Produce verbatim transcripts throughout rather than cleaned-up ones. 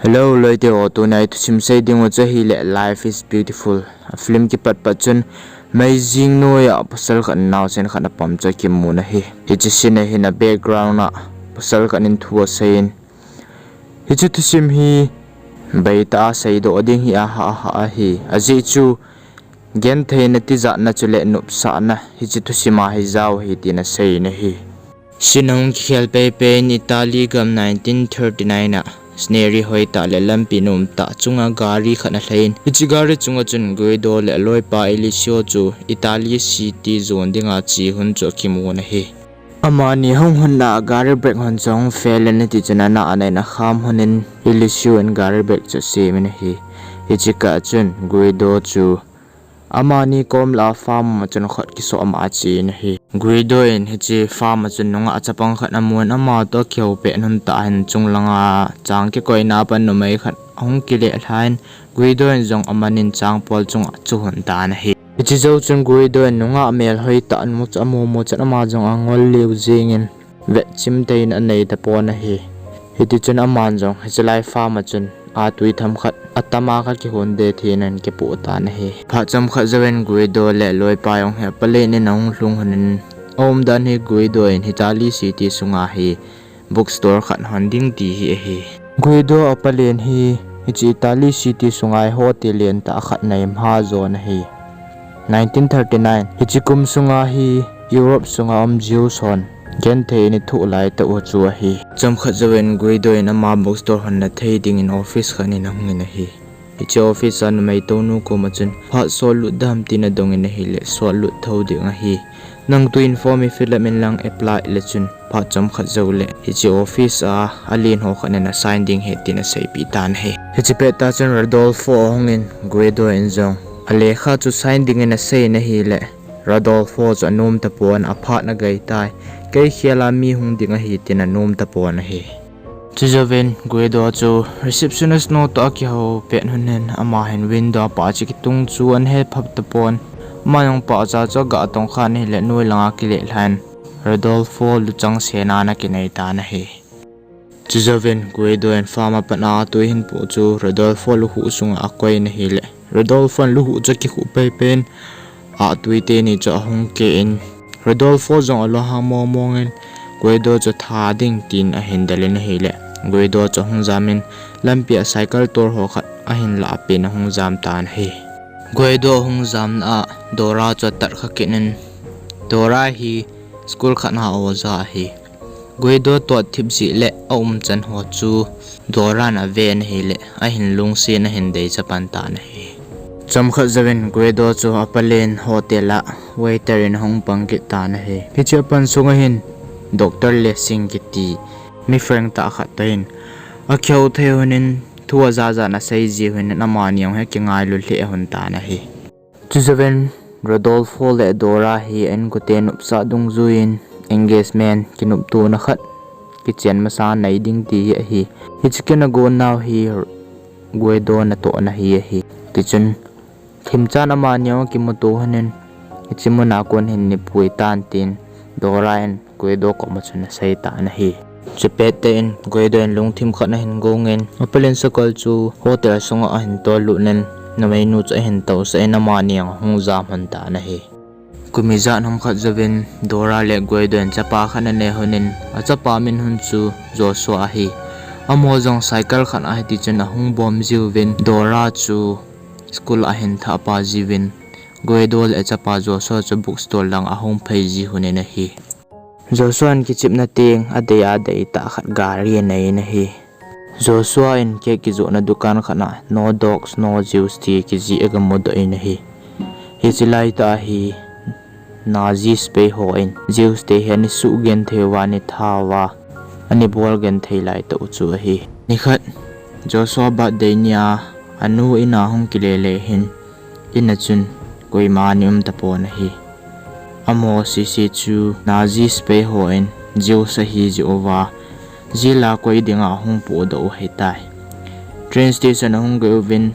Hello, loite ho, tuni a i thusim sei ding u chu ahile Life is Beautiful. A film kipat pat chun meijing noiya pasal khat in naosen khat ana pom chu akimun ahi. Hiche scene a hin a background a pasal khat in thu asei in, hiche thusim hi beitah a seidoh ding hi ahah ahah ahi. Ajeh chu gentheina tijatna chule nopsahna hiche thusim a hi jao ahi tin asei in ahi. Scene ahung kikhel peipei in Italy gam nineteen thirty-nine a scenery hoitah le lampi nomtah chunga gari khat ana lhai in, hiche gari chunga chun Guido le aloipa Eliseo chu Italy city jon dinga che hun chu akimun ahi. Amani hung hun a gari brake hon chu ahung fail in, hitichun ana ana in akham hun in Eliseo in gari brake chu asem in ahi. Hiche kah a chun Guido chu amani kom lah a farm a chun khut kisoh ma a ache in ahi. Guido in hiche farm a chun nungah chapang khat amun, ama toh akihou pet hun tah hin chunglanga chang kikoina a pat numei khat ahung kile lhan, Guido in jong amanin changpol chunga achu hun tan ahi. Hiche jou chun Guido in nungah melhoi tah nu chu amu mu chun ama jong angol lheh jengin vetchim tah in anei tapon ahi. Hitichun aman jong hiche lai farm a chun atui themkhat, atama khat kihon de thei in ahin kipoh tan ahi. Phat chomkhat jouvin Guido le aloipa jong hi apalen in ahung lhung hun in, aumdan hi Guido in Italy city sunga hi bookstore khat hon ding ti hi ahi. Guido apalen hi hiche Italy city sunga hi hotel lentah khat ana imha jon ahi. Nineteen thirty-nine, hiche kum sunga hi Europe sunga um Jews hon genthei in ithoh laitah u chu ahi. Chomkhat jouvin Guido in ama bookstore honna thei dingin office khat in ahung in ahi. Hiche office a numei tounu koma chun, phat sotlut dam tin adong in ahile, sotlut thou ding ahi. Nang tu in form hi fill up in lang apply le chun phat chomkhat joule hiche office a alen ho khat in ana sign ding ahi tin aseipeh tan ahi. Hiche pettah chun Rodolfo ahung in Guido in jong alekha chu sign dingin asei in ahile, Rodolfo chu anom tapon, aphat ana gei tai. Kei khel a mi hung ding ahi tin anom tapon ahi. Chujouvin Guido chu receptionist nu toh akihou pet hun in ama hin window a pah chu kitung chu ana he phap tapon. Ama jong pahcha chu aga tongkhan ahile noi langa kile lhan Rodolfo luchang sena ana kinei tan ahi. Chujouvin Guido in farm a pat a atui ahin poh chu Rodolfo lukhuh sunga akoi in ahile, Rodolfo in lukhuh chu akikhuh peipei in atui teni chu ahung keh in, Rodolfo jong alunghang mong mong in Guido chu tha ding tin ahin del in ahile, Guido chu ahung jam in lampi a cycle tor ho khat ahin lahpeh in ahung jam tan ahi. Guido ahung jamna a Dora chu atat kha kit in, Dora hi school khat a oja ahi. Guido tot thip jeh le aumchan ho chu Dora in ave in ahile, ahin lungset in ahin deicha pan tan ahi. Chomkhat jouvin Guido chu apalen hotel a waiter in ahung pang kit tan ahi. Hiche apan sunga hin Doctor Lessing kiti mi French tah khat toh hin akihou thei hun in thu ajaja ana sei ji hun in amani jong hi akingailu lheh hun tan ahi. Chujouvin Rodolfo le Dora hi a inkote nopsah dungjuiyin engagement kinoptona khat kichen masa nei ding ti hi ahi. Hiche kin agon nau hi Guido natohna hi ahi. Tichun themchan amani jong akimuto hun in hiche muna kon hin neipui tan tin Dora in Guido koma chun asei tan ahi. Chupet tah in Guido in lungthim khat ahin gong in, apalen sakol chu hotel sunga ahin tollut in, numeinu chu ahin tousah in amani jong ahung jam lhon tan ahi. Kum ijat ham khat jouvin Dora le Guido in chapa khat anei lhon in, achapa min hon chu Joshua ahi. Amaho jong cycle khat a hitichun ahung bom jiuvin, Dora chu school a ahin thahpa jiuvin, Guido le achapa Joshua chu bookstore lang ahung phei ji lhon in ahi. Joshua in kichepna teng adei adei tah khat gari anei in ahi. Joshua in cake kijohna dukan khat a no dogs, no Jews ti kijih agamudoh in ahi. Hiche laitah a hi Nazi sepai hon Jews te hi ana sugenthei uva, ana that uva, ana bolgenthei laitah u chu ahi. Nikhat Joshua birthday nia anu in a hung kile le hin, in a chun koima ana um tapon ahi. Amaho sese chu Nazi sepai hon Jews ahi jeh uva jail a koi dinga ahung pohdoh u ahitai. Train station ahung gei uvin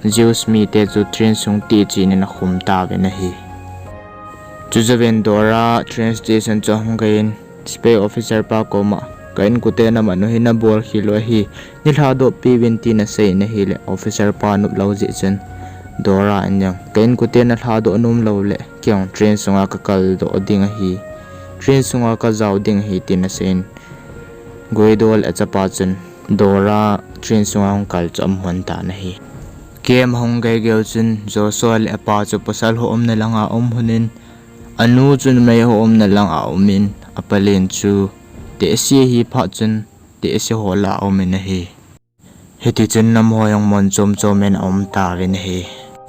Jews mite chu train sung ticheh in akhum tauvin ahi. Chujouvin Dora train station chu ahung gei in sepai officer pa koma Ka inkote naman u hi nabol khel u ahi, neilhadoh peh uvin tin asei in ahile, officer pa nop lou jeh chun Dora in jong, ka inkote nalhadoh nom lou le, kei jong train sunga kakaldoh ding ahi, train sunga kajao ding ahi tin asei in, Guido le achapa chun Dora train sunga hung kal chu amu lhon tan ahi. Camp ahung geigei u chun Joshua le apa chu pasal ho umna langa aum lhonin, anu chu numei ho umna langa aumin, apalen chu tehse ahi phat chun tehse ho lah a aumin ahi. Hitichun amaho jong mun chom chomin aum tauvin ahi.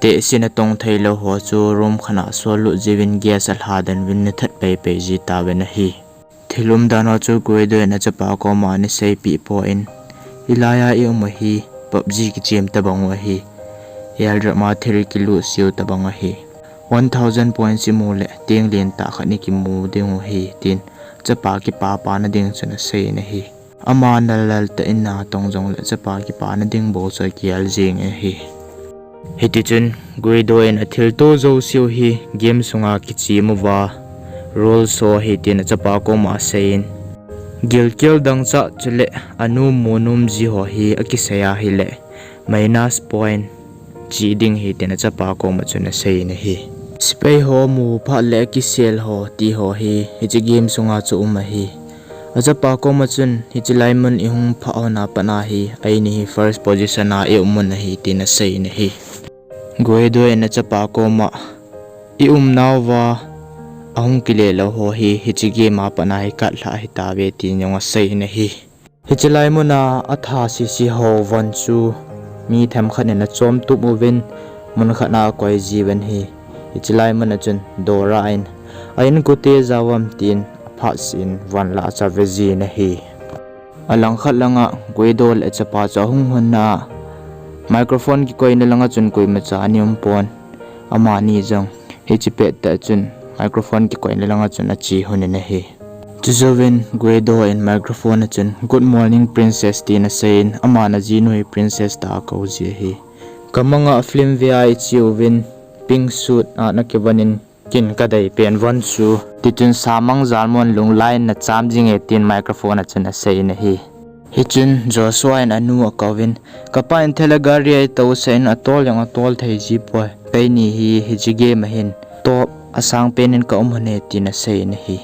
Tehse natong theilou ho chu room khat a asollut jiuvin gas alhadoh uvin anathat peipei ji tauvin ahi. Thil umdan ho chu Guido in achapa koma anaseipeh poi, hilai a ium u hi PUBG kichem tobang u ahi, airdrop a thil kilut seiu tobang ahi, one thousand points imu le teng lentah khat ikimu ding u ahi tin, achapa kipapana ding chun asei in ahi. Ama nalal tah in natong jongle achapa kipana ding bou chu agel jeng in ahi. Hitichun Guido in athilto jouseu hi game sunga kichem uva rules ho ahi tin achapa koma aseiyin, gilkel dangchah chule anu mu nom ji ho hi akisei ahile minus point che ding ahi tin achapa koma chun aseiyin ahi. Sepai ho mu phat le akisel ho ti ho hi hiche game sunga chu um ahi. Achapa koma chun hiche lai mun ihung phah lhona pat a hi eini hi first position a ium u ahi tin aseiyin ahi. Guido in achapa koma iumnauva ahung kile lou ho hi hiche game a pat a hi katlhah ahitauve tin jong aseiyin ahi. Hiche lai muna atha sese ho von chu mi themkhat in achom tup uvin mun khat a akoi jiuvin ahi. Hiche lai muna chun Dora in a inkote jao am tin aphat seh in von lah a chu ave jin ahi. Alangkhat langa Guido le achapa chu ahung lhonna a microphone kikoina langa chun koimacha ana um pon. Amani jong hiche pettah chun microphone kikoina langa chun ache lhonin ahi. Chujouvin Guido in microphone a chun, Good morning, Princess, tin aseiyin, aman ajinu hi Princess tia akou ji ahi. Kamanga film ve a iche uvin, pink suit a nakivon in, ken kadei pen von chu. Tichun samang jalmon lunglai in nacham jinge tin microphone a chun aseiyin ahi. Hichun Joshua in anu akouvin, Kapa in thela gari a itousah in atol jong atol thei ji poi. Keini hi hiche game a hin top asangpen in kaum lhone tin aseiyin ahi.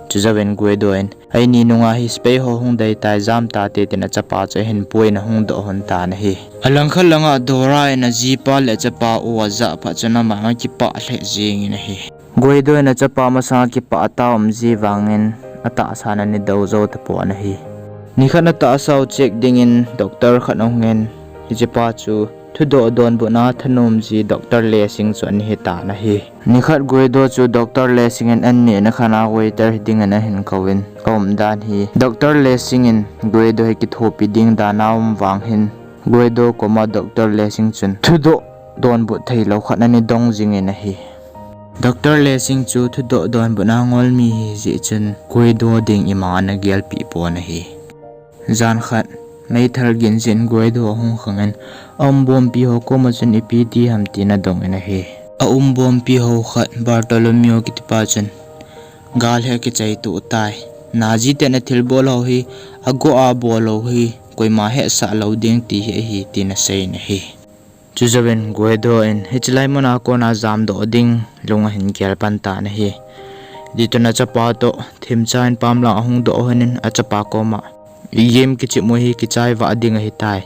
Chujouvin Guido in, Eini nunga hi sepai ho hung dei tai, jam tate, tin achapa chu ahin puiyin ahung doh lhon tan ahi. Alangkhat langa Dora in ajipa le achapa u ajah phat chun aman akipah lheh jengin ahi. Guido in achapa masanga kipah atah um ji vangin atahsan ana dou jou tapon ahi. Nikhat atahsa u check dingin doctor khat ahungin, hichepa chu thudoh donbutna thanom ji Doctor Lesing chu ana hitan ahi. Nikhat Guido chu Doctor Lesing in an nehna khat a waiter hidingin ahin kouvin, aumdan hi Doctor Lesing in Guido hi kithopi ding dan a um vang hin, Guido koma Doctor Lesing chun thudoh donbut theilou khat ana dong jingin ahi. Doctor Lesing chu thudoh donbutna ngol mi ahijeh chun Guido ding ima ana gelpeh pon ahi. Jan khat meithal ginjin Guido ahung khangin, aumbompi ho koma chun ipi ti ham tin adongin ahi. Aumbompi ho khat Bartholomew kitipa chun, Gal hi akichai tuh tai. Nazi ten athilbol ho hi, agoh a bol ho hi, koima hetsah lou ding ti hi ahi, tin aseiyin ahi. Chujouvin Guido in hiche lai muna kona jamdoh ding lung ahin gel pan tan ahi. Tichun achapa toh themcha in pamlang ahung doh lhonin achapa koma, Game kichep u hi kichai vah ding ahitai.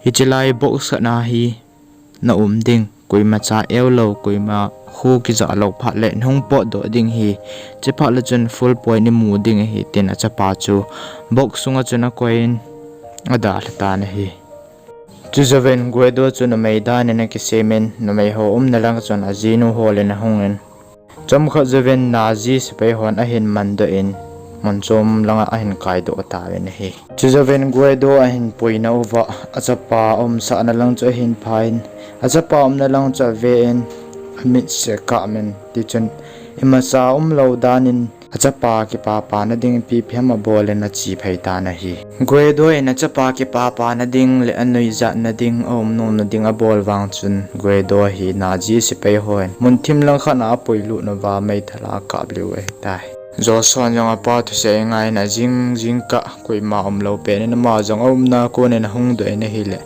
Hiche lai box khat a hi naum ding, koimacha eulou, koima kho kijah lou phat le nahung potdoh ding ahi. Chuphat le chun full point imu ding ahi, tin achapa chu box sunga chun akoiyin adalha tan ahi. Chujouvin Guido chu numei dan in akisemin, numei ho umna lang chun ajinu holin ahungin, chomkhat jouvin Nazi sepai hon ahin mandoh in, mun chom langa ahin kaidoh tauvin ahi. Chujouvin Guido ahin puina uva, achapa umsahna lang chu ahin phain, achapa umna lang chu aven, amit se akap in, tichun imacha umlou dan in, achapa kipapana ding ipi ipi ham abolin ache phei tan ahi. Guido in achapa kipapana ding le anuijatna ding, aumnomna ding abol vang chun Guido hi Nazi sepai hon mun thim lang khat a apuilut nauva meithal a akaplih u ahitai. Joshua jong apa thusei ngai in ajing jing kah koima umlou pen in ama jong aumna kon in ahung doh in ahile,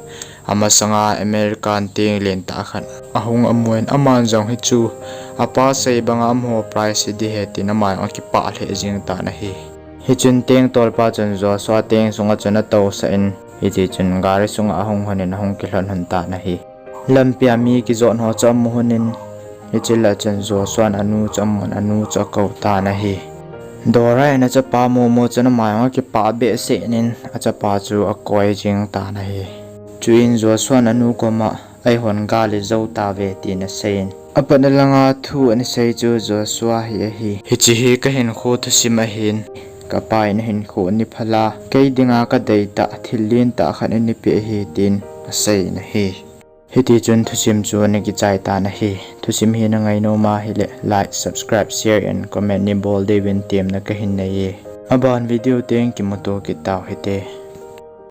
amasanga American teng len tah khat ahung amu in aman jong hichu apa sei banga amaho prize hi ding ahi tin ama jong akipah lheh jing tan ahi. Hichun teng tolpa chun Joshua teng sunga chun atousah in, hiti chun gari sunga ahung hon in ahung kilhon hon tan ahi. Lampia mi kijot ho chu amu hon in, hiche lah chun Joshua in anu chu amun anu chu akou tan ahi. Dora in achapa momo chun ama jong akipah behseh in achapa chu akoi jing tan ahi. Chuin Joshua in anu koma, "Eihon gal ijou tave," tin asei in. Apatna langa thu ana sei chu Joshua hi ahi. Hiche hi kahinkho thusim ahin, kapa in ahinkho ni phala, kei dinga kadeitah thil lentah khat ana pe ahi tin asei in ahi. Hiti chun thusim chu ana kichai tan ahi. Thusim hi na ngainom ahile like, subscribe, share and comment neibol diuvin temna kahin nei e. Aban video teng kimuto kit tau hite.